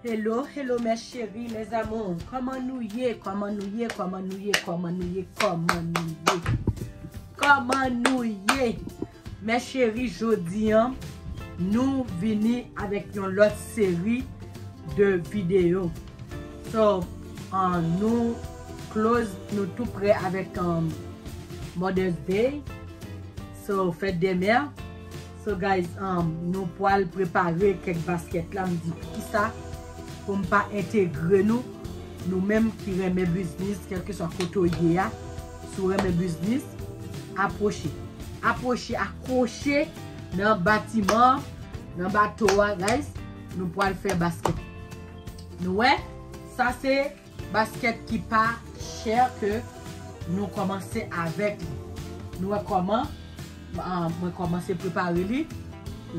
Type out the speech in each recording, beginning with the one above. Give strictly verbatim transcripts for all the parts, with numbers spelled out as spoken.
Hello, hello, mes chéris, mes amours. Kòman nou ye? Kòman nou ye? Kòman nou ye? Kòman nou ye? Kòman nou ye? Kòman nou ye? Mes chéris, jodi an, nou vini avèk yon lòt seri de videyo. So, uh, nou close, nou tou prè avèk um, Mother's Day. So, fèt dè mè. So, guys, um, nou pwal prepare kèk basket la. M di, poukisa pou m pa entegre nou, nou menm ki renmen biznis, kèlkeswa kote w ye a, si w renmen biznis, apwoche. Apwoche, akwoche nan batiman, nan bato a, guys. Nou pwal fè basket. Nou wè, sa se basket ki pa chè ke nou kòmanse avèk li. Nou wè kòman, ah, mwen kòmanse prepare li.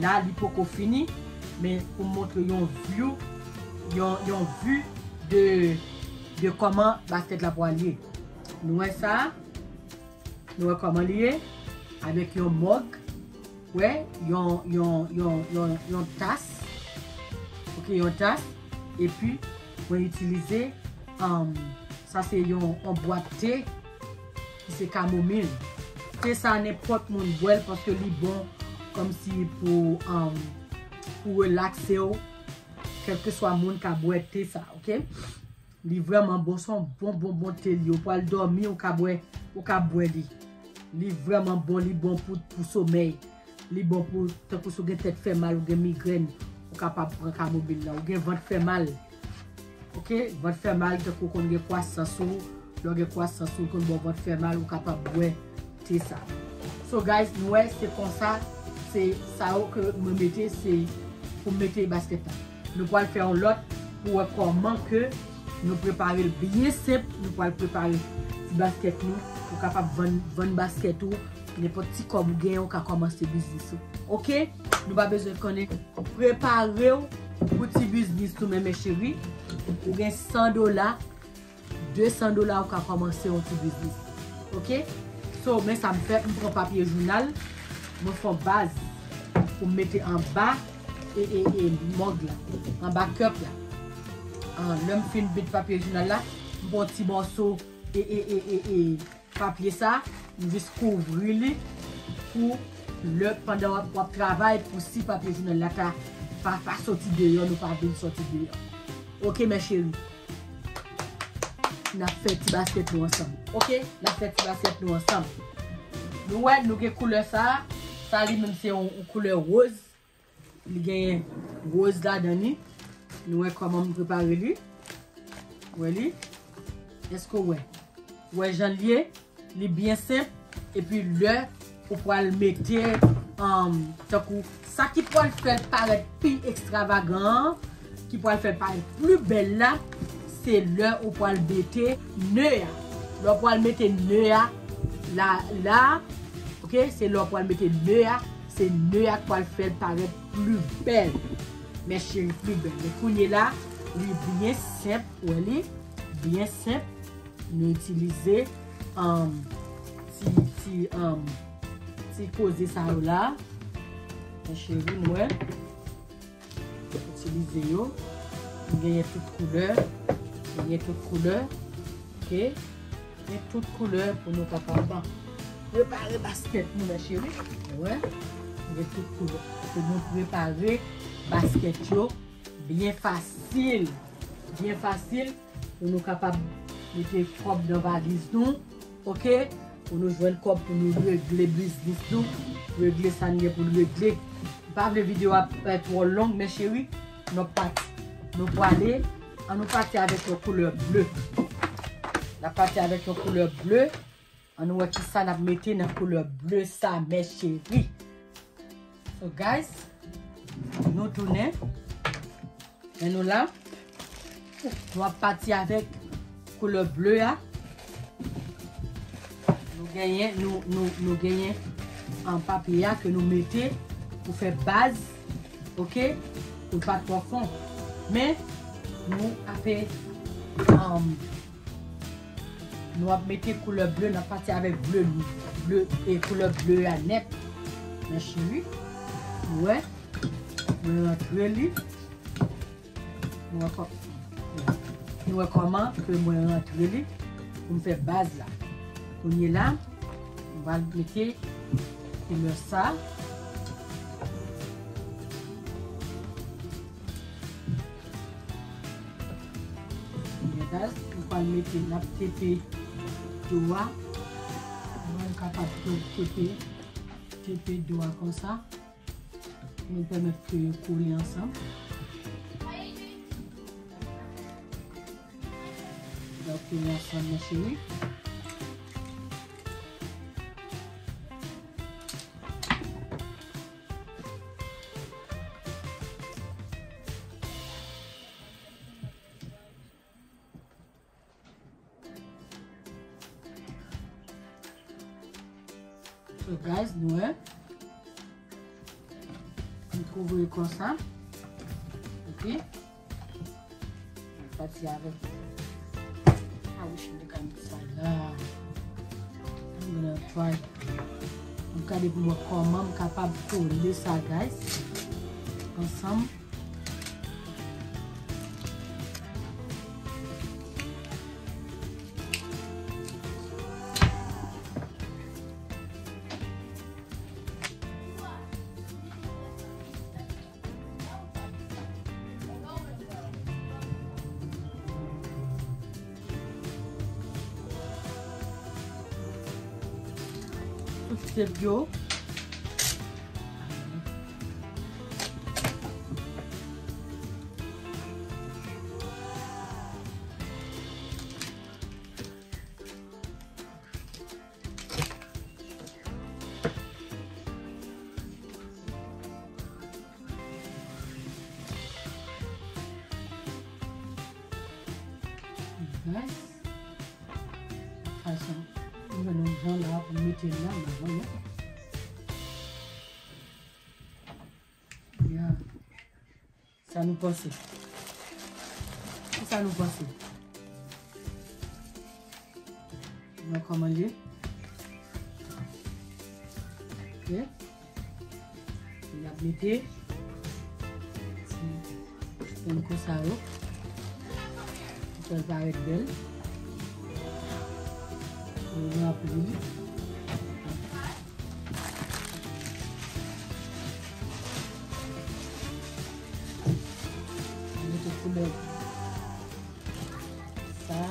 La, li poko fini, men pou m montre yon view, yon, yon vi de, de kòman basket la pwal ye. Nou wè sa, nou wè kòman li ye, avèk yon mòg, wè, yon, yon, yon, yon, yon tas, ok, yon tas, epi mwen itilize, um, sa se yon, yon bwat te, ki se kamomil. Te sa, nenpòt moun bwè l, paske li bon kòmsi pou, um, pou relakse w, kèlkeswa moun ka bwè te sa, ok? Li vrèman bon, se yon bon, bon, bon te li. Ou pral dòmi, ou ka bwè, ou ka bwè li. Li vrèman bon, li bon pou, pou somèy. Li bon pou, tankou si w gen tèt fè mal, ou gen migrèn, ou kapab pran kamomil la. Ou gen vant fè mal. Ok? Vant fè mal, tankou w konn gen kwasans ou, lè w gen kwasans ou, l konn ba w vant fè mal, ou kapab bwè te sa. So guys, nou wè, se konsa, se sa yo ke mwen mete, se pou m mete basket la. Nou pral fè yon lòt pou wè kòman ke nou prepare l byen senp. Nou pral prepare ti basket nou, ou kapab vann, vann basket ou, nenpòt ti kòb ou genyen, ou ka kòmanse biznis ou. Ok? Nou pa bezwen konnen. Prepare w pou ti biznis ou, men, mes chéris. Ou gen san dola, de san dola, ou ka kòmanse yon ti biznis. Ok? So, men sa m fè, m pran papye jounal, mwen fè yon baz pou m mete anba e, e, e mòg la, anba cup la. Ah, lè m fin bet papye jounal la, m pran yon ti mòso e, e, e, e, e papye sa, m jis kouvri li pou lè pandan w ap, w ap travay, pou si papye jounal la ta pa, pa soti deyò, nou pa vin soti deyò. Ok, mes chéris. N ap fè ti basket nou ansanm. Ok? N ap fè ti basket nou ansanm. Nou wè, nou gen koulè sa. Sa li menm se yon, yon koulè woz. Li genyen woz ladan li. Nou wè kòman m prepare li. Wè li. Èske w wè? Wè jan l ye? Li byen senp. Epi lè ou pral mete, um, tankou sa ki pral fè l parèt pi ekstravagan an, ki pral fè l parèt pli bèl la, se lè ou pral mete ne a. Lè ou pral mete ne a la, la, ok, se lè ou pral mete ne a, se ne a k pral fè l parèt pli bèl. Mes chéris, pli bèl. Men kounye la, li byen senp, wè li, byen senp. Nou itilize, um, ti, ti, um, ti koze sa yo la. Mes chéris, nou wè. Itilize yo. Nou genyen tout koulè. Nou genyen tout koulè. Ok. Gen tout koulè pou nou kapab prepare basket nou, mes chéris. Nou wè. Nou gen tout koulè. Pou nou prepare basket yo byen fasil. Byen fasil. Pou nou kapab mete kòb nan valiz nou, ok? Pou nou jwenn kòb pou nou regle biznis nou, regle sa n gen pou n regle. M pa vle videyo a, eh, twò long, mes chéris. Nou pati. Nou prale. Ann nou pati avèk yon koulè ble. N ap pati avèk yon koulè ble. Ann nou wè kisa n ap mete nan koulè ble sa, mes chéris. So, guys, nou tounen. Men nou la. Nou ap pati avèk koulè ble a. Nou genyen, nou, nou, nou genyen an papye a ke nou mete pou fè baz, ok? Pou l pa twò fon. Men, nou ape, um, nou ap mete koulè ble, n ap pati avèk ble, ble, e koulè ble a nèt. Mes chéris, nou wè, mwen rantre li. Nou wè kò-, nou wè kòman ke mwen rantre li pou m fè baz la. Kounye la, m pral mete koulè sa. Koulè baz, m pral mete, n ap tepe do a. Mwen kapab tepe, tepe do a konsa. Mwen pèmèt ke yo kole ansanm. Yo kole ansanm, mon cheri. So, guys, nou wè. M kouvri l konsa. Ok. M pati avèk. I wish m te ka met sa la. I'm gonna try. M gade pou m wè kòman m kapab kole sa, guys. Ansanm. Tout sèl yo. Guys, fason, nou jwenn yon jan la pou mete l la, nou jwenn. Ya. Sa nou panse? Kisa nou panse? Nou wè kòman l ye? Ok. N ap mete ti penn konsa yo. Pou fè l parèt bèl. Nou ranpli l. Mete koulè sa.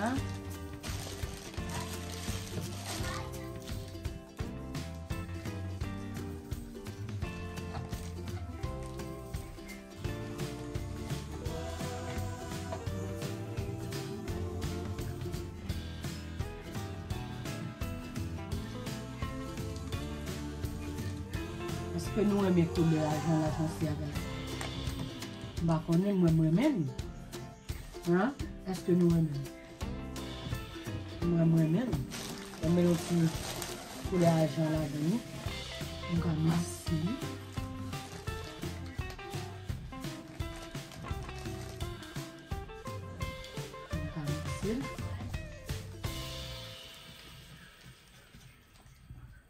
Èske nou renmen koulè a jan l ajanse a, guys? M pa konnen, mwen, m renmen li. An? Èske nou renmen li? Mwen, m renmen li. Mwen met yon ti koulè ajan ladan li. M ka mikse li. M ka mikse l.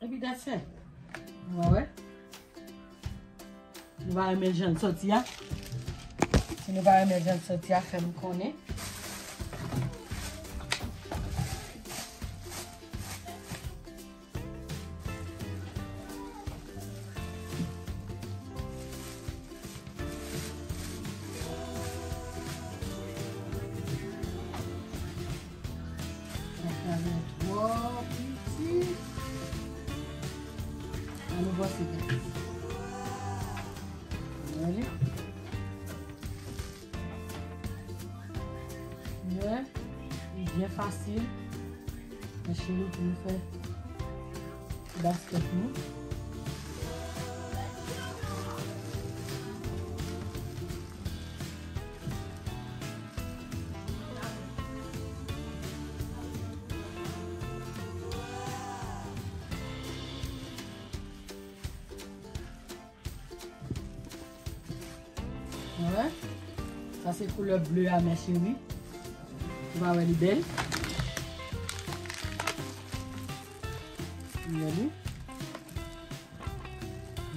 Epi that's it. Ou wè? Nou pa renmen jan l soti a? Si nou pa renmen jan l soti a, fè m konnen. Sa ka gen twò piti. An nou panse, guys. Ready? Mwen, li byen fasil. Mwen cheri pou nou fè baskèt nou. Alright. Sa se koulè ble a, mes chéris. Ou pa wè li bèl? Ou wè li?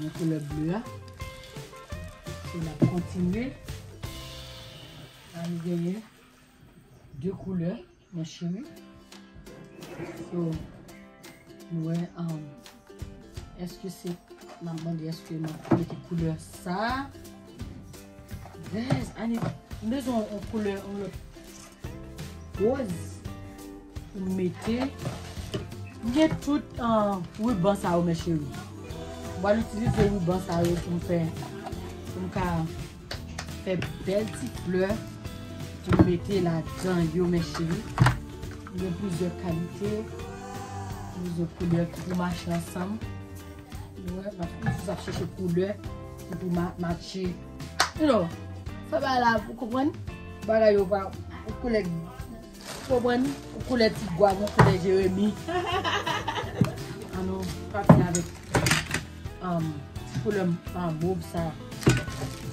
Yon koulè ble a. So, n ap kontinye. N Nou genyen de koulè, mon chéri. So, nou wè, um, èske se, m ap mande èske m ap mete koulè sa. Guys, ane, m bezwen yon koulè, yon lòt woz pou m mete. M gen tout, uh, riban sa yo, mes chéris. M pral itilize riban sa yo pou m fè, pou m ka fè bèl ti flè pou m mete ladan yo, mes chéris. M gen plizyè kalite, plizyè koulè ki pou mache ansanm. Nou wè, m ap toujou ap chèche koulè ki pou ma-, matche. You know, fè bagay la, ou konprann? Bagay yo pa, ou koulè, ou konprann? Ou koulè ti gwav, ou koulè Jeremi. An nou pati avèk, um, ti koulè, um, mov sa.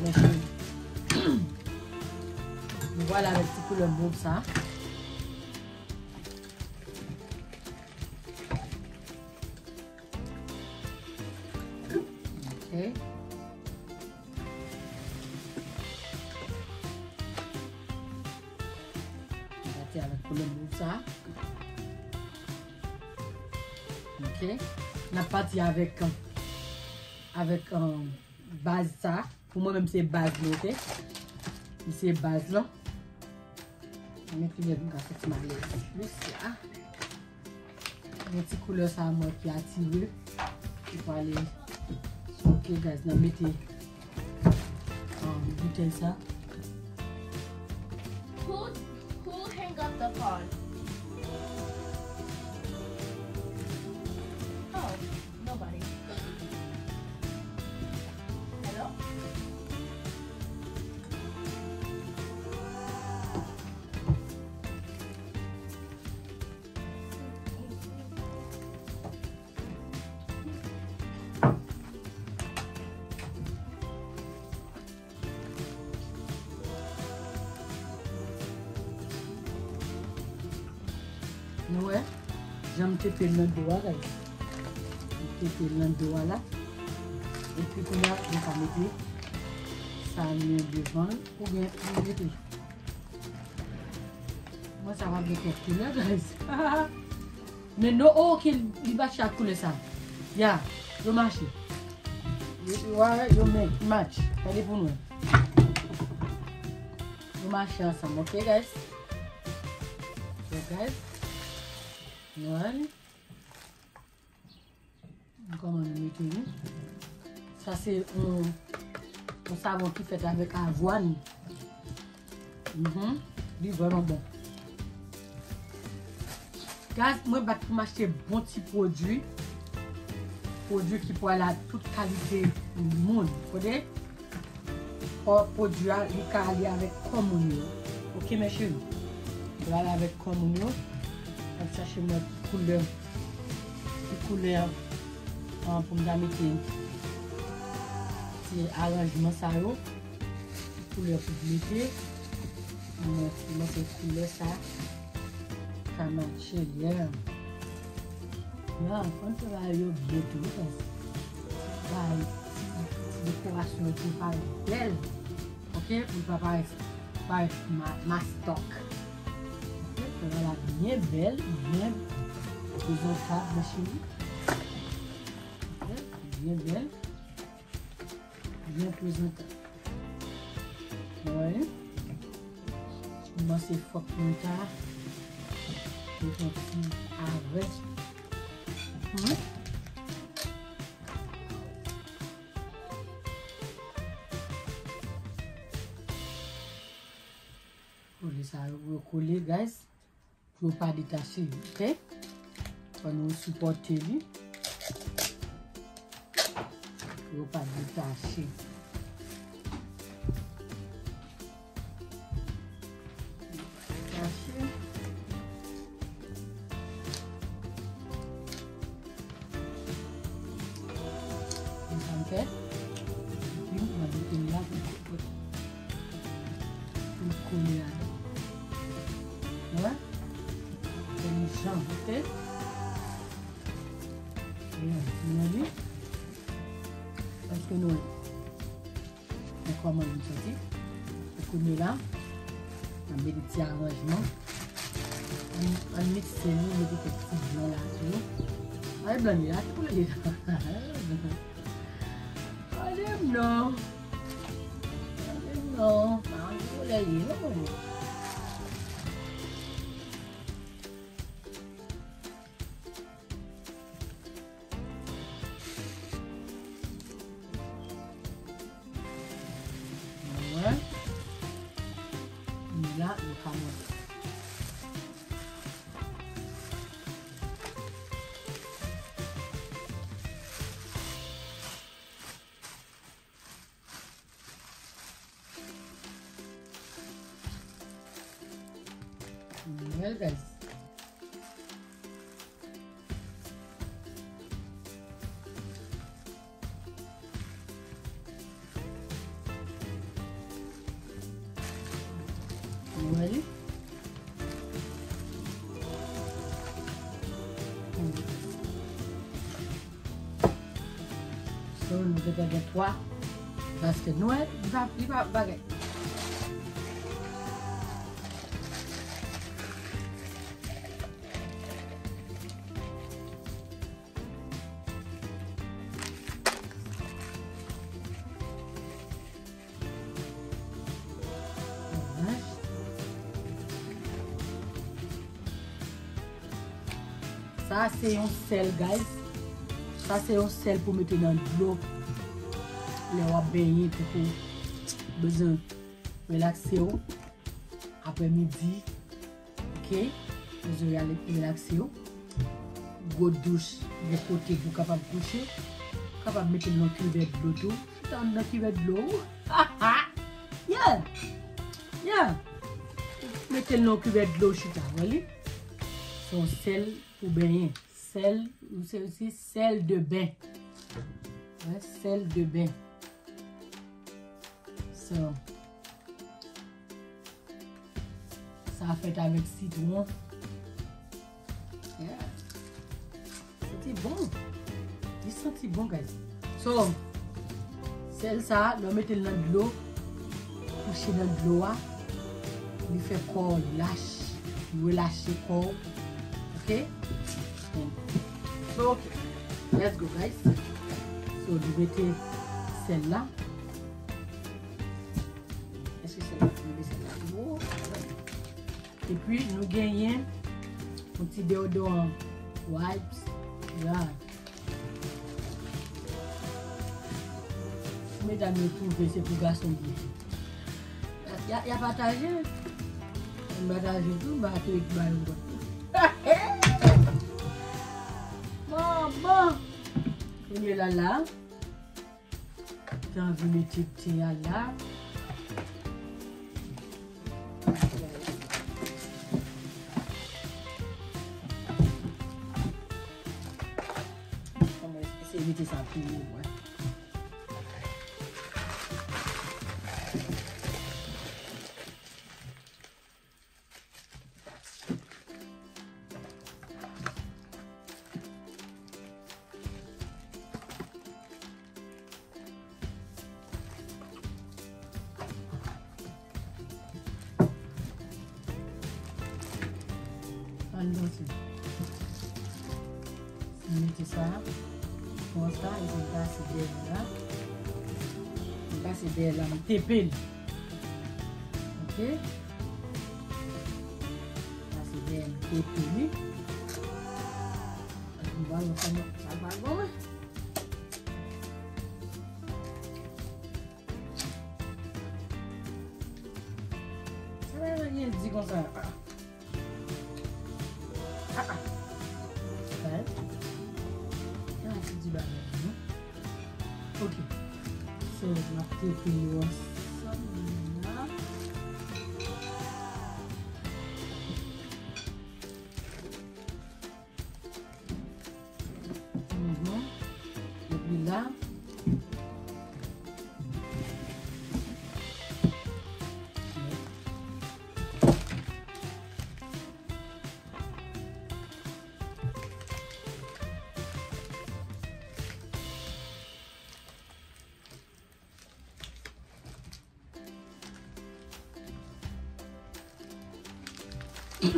Mes chéris. Nou pral avèk ti koulè mov sa. Ok. N ap pati avèk koulè mov sa. Ok. N ap pati avèk, avèk, um, baz sa. Pou mwen menm se baz li, ok? Li se baz lan. Mwen pi bèl, m ka santi m alèz plis la. Gen ti koulè sa mwen ki atire. Ki pale. Ok, guys, n ap mete, um, boutèy sa. Who, who hang up the phone? Oh, nobody. Hello? Nou wè, jan m tepe l nan do a, guys. M tepe l nan do a la. Epi kounye a, nou ka mete sa nou devan l, oubyen nou mete. Mwen sa pa gen kèk koulè, guys. Men no, oh, ok, li match ak koulè sa. Ya, yo mache. Yo, yo, yo men, match. Gade pou nou. Yo mache ansanm, ok, guys? So, guys, nou wè li. Kòman nou mete li? Sa se yon, yon savon ki fèt avèk avwàn. Mhm. Li vrèman bon. Guys, mwen bat pou m achte bon ti pwodui. Pwodui ki pou ale a tout kalite moun. Tande? Kò pwodui a, li ka ale avèk kò moun yo. Ok, mes chéris? Li ale avèk kò moun yo. M ap chache mwen koulè, ti koulè, an, pou m ta mete ti aranjman sa yo. Ti koulè pou m mete. Mwen, mwen se koulè sa. Ka matche, yeah. Yo, konn fè bagay yo byen tou, wi, guys. Bagay, ti, ti dekorasyon yo tou parèt bèl. Ok, pou l pa parèt, parèt ma-, mastòk. Ok, fè bagay la byen bèl, byen prezantab, mes chéris. Ok, byen bèl, byen prezantab. Wi. Kòmanse fòk mwen ta. Mwen fè yon ti avè. Hmm. Kole sa yo, yo kole, guys. Pou yo pa detache, ok? Fò nou sipòte li. Pou yo pa detache. Detache. Konn sa m fè? Epi, m ap mete l la pou, pou, pou l kole ladan. Wè? Fè li jan, ok? Wè, nou wè li? Èske nou wè? Men kòman li soti. Ou kounye la, Mete ti aranjman. Ann, ann mikse li, mete kèk ti blan la tou. Ay, blan li la, ki koulè li la? Gade m non. Gade m non. Pa yon koulè li, non. Mwen, la, nou ka monte. Well, guys. Well. So, nou gentan gen twa basket. Nou wè, li pa, li pa bagay. Sa se yon sèl, guys. Sa se yon sèl pou mete nan dlo lè w ap benyen, tankou bezwen relakse w aprè midi. Ok? Bezwen ale relakse w. Gwo douch, gen kote pou kapab kouche. Kapab mete l nan kivèt dlo tou. Chita anndan kivèt dlo ou. Yeah! Yeah! Mete l nan kivèt dlo, chita. Wè li? Se yon sèl pou benyen. Sèl, ou se, se sèl de ben. Wè, sèl de ben. So, sa fèt avèk sitwon. Yeah. Santi bon. Li santi bon, guys. So, sèl sa, lè w mete l nan dlo, kouche nan dlo a, li fè kò w lach, li relache kò w. Ok? So, ok. Let's go, guys. So, nou mete sèl la. Èske sèl la, nou mete sèl la? Oh. Epi, nou genyen yon ti deodoran wipes la. Medam yo twouve se pou gason yo. Y a, y a pataje. M pataje tou, m pa tou ba yo. Bon, bon. Kounye la la. Te anvi mete te a la. Ann eseye mete sa pi wo, wè. Ann danse. M mete sa. Konsa, epi m pase dèyè la. M pase dèyè la, m tepe l. Ok? Pase dèyè m tepe li. Epi m pral fè sa pa bon. Sa pa gen di konsa. Ah, ah. Sa e? Gen yon ti di bagay, non? Ok. So, m ap tepe yo ansanm la. Mhm. Epi la. Nètman,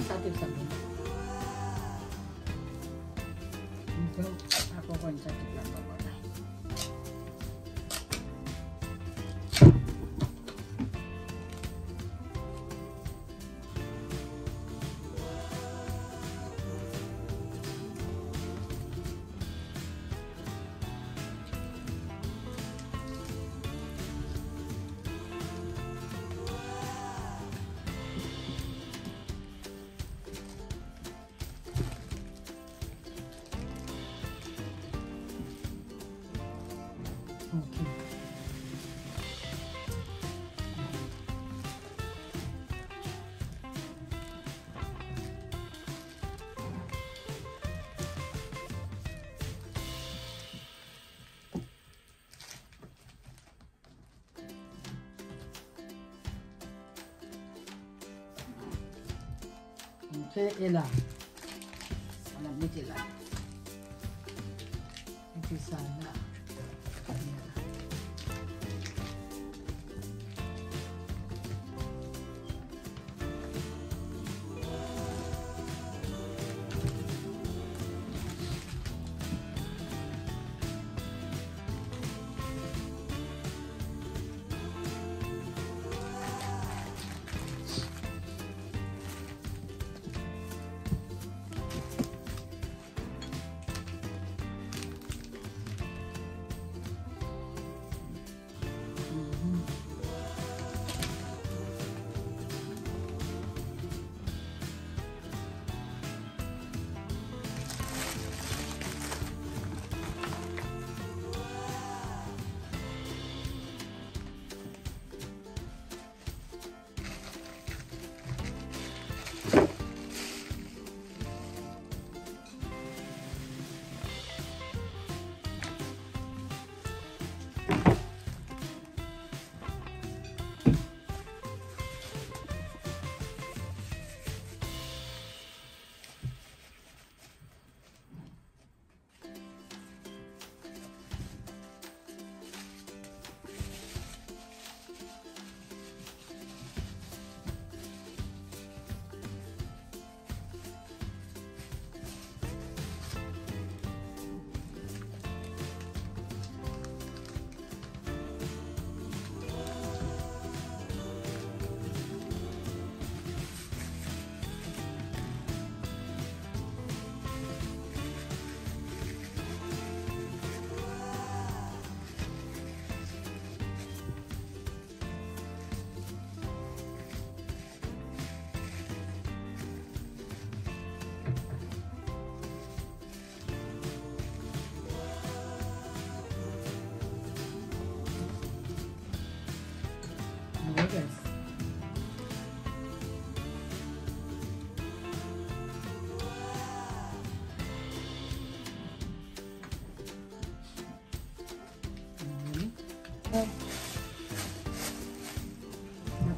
sa te fè bon. Mwen pa konprann sa ki pral papa la. Ok. Ok, e la. Ann ap mete la. Mete sa la.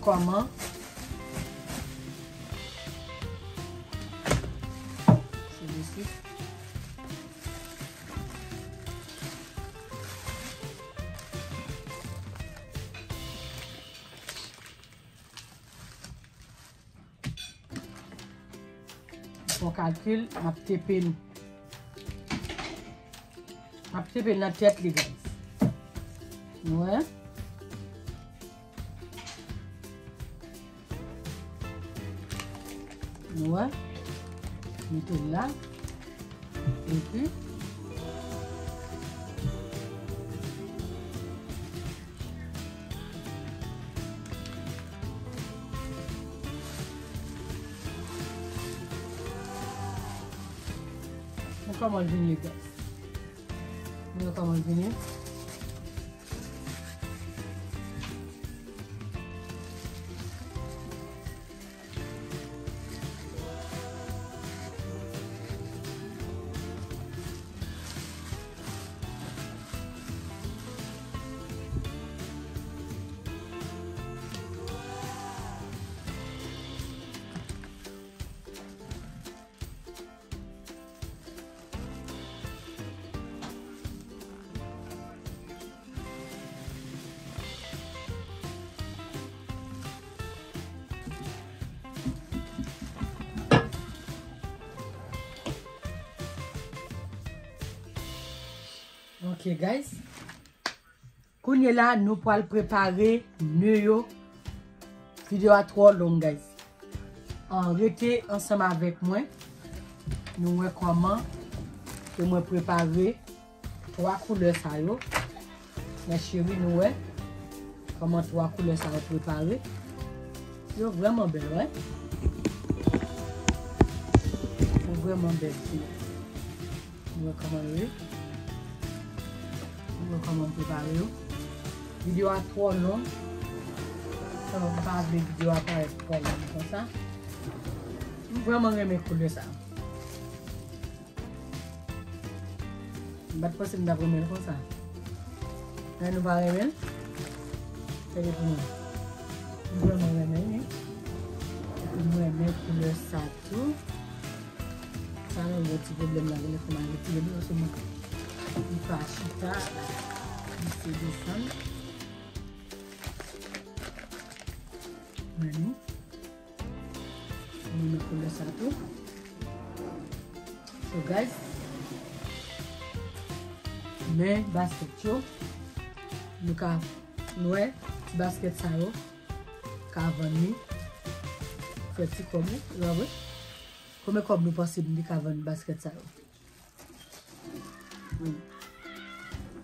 Kòman? Se de suit. Fè yon kalkil, m ap tepe l. M ap tepe l nan tèt li, guys. Nou wè? Nou wè? Mete l la. Epi, nou kòman l vini, guys. Nou kòman l vini. Ok, guys. Kounye la, nou pral prepare ne yo. Videyo a twò long, guys. An, rete ansanm avèk mwen. Nou wè kòman ke mwen prepare twa koulè sa yo. Mes chéries, nou wè kòman twa koulè sa yo prepare. Yo vrèman bèl, wè. Yo vrèman bèl, tou. Nou wè kòman yo ye. Nou wè kòman m prepare yo. Videyo a twò long. Sa m pa vle videyo a parèt twò long konsa. M vrèman renmen koulè sa. M pa t panse m t ap renmen l konsa. Men nou pa renmen l? Gade pou nou. M vrèman renmen l, wi. Epi m renmen koulè sa tou. Sa nou gen ti pwoblèm la, genlè fò m al retire li, paske mwen, li pa chita, li se desann. Men nou, nou met koulè sa tou. So, guys, men baskèt yo, nou ka, nou wè, ti baskèt sa yo, ka vann li, fè ti kòb, ou pa vre? Konbyen kòb nou panse m te ka vann baskèt sa yo? Wi.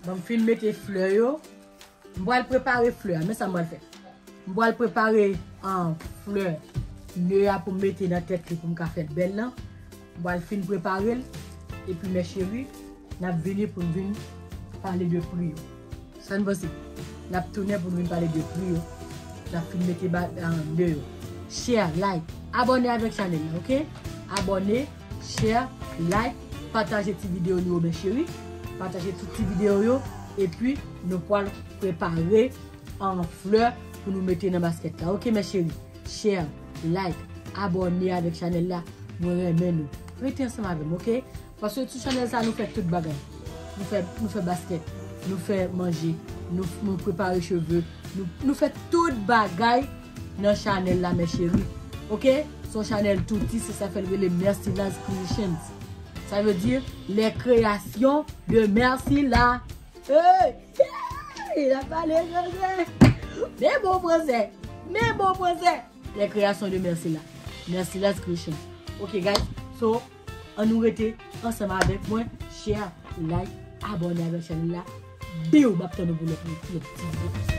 Bon, m fin mete flè yo. M pral prepare flè a. Men sa m pral fè. M pral prepare, an, flè ne a pou m mete nan tèt li pou m ka fè l bèl lan. M pral fin prepare l. Epi, mes chéries, n ap vini pou n vin pale de pri yo. Sa n panse? N ap tounen pou n vin pale de pri yo. N ap fin mete ba, an, de yo. Share, like, abòne avèk chanèl la, ok? Abòne, share, like, pataje ti videyo nou yo, mes chéries. Pataje tout ti videyo yo. Epi, nou pral prepare an flè pou nou mete nan baskèt la. Ok, mes chéries? Share, like, abòne avèk chanèl la. Mwen renmen nou. Rete ansanm avè m, ok? Paske sou chanèl sa, nou fè tout bagay. Nou fè, nou fè baskèt, nou fè manje, nou, nou prepare cheve, nou, nou fè tout bagay nan chanèl la, mes chéries. Ok? Se yon chanèl touti, se sa fè l rele Mercilaz Creations. Sa vle di, les créations de Mercilaz. Hey! Hey! L ap pale fransè! Men bon fransè! Men bon fransè! Les créations de Mercilaz. Mercilaz Creations. Ok, guys. So, ann nou rete ansanm avèk mwen. Share, like, abòne avèk chanèl la. Biw! M ap tann nou pou lòt, lòt ti videyo.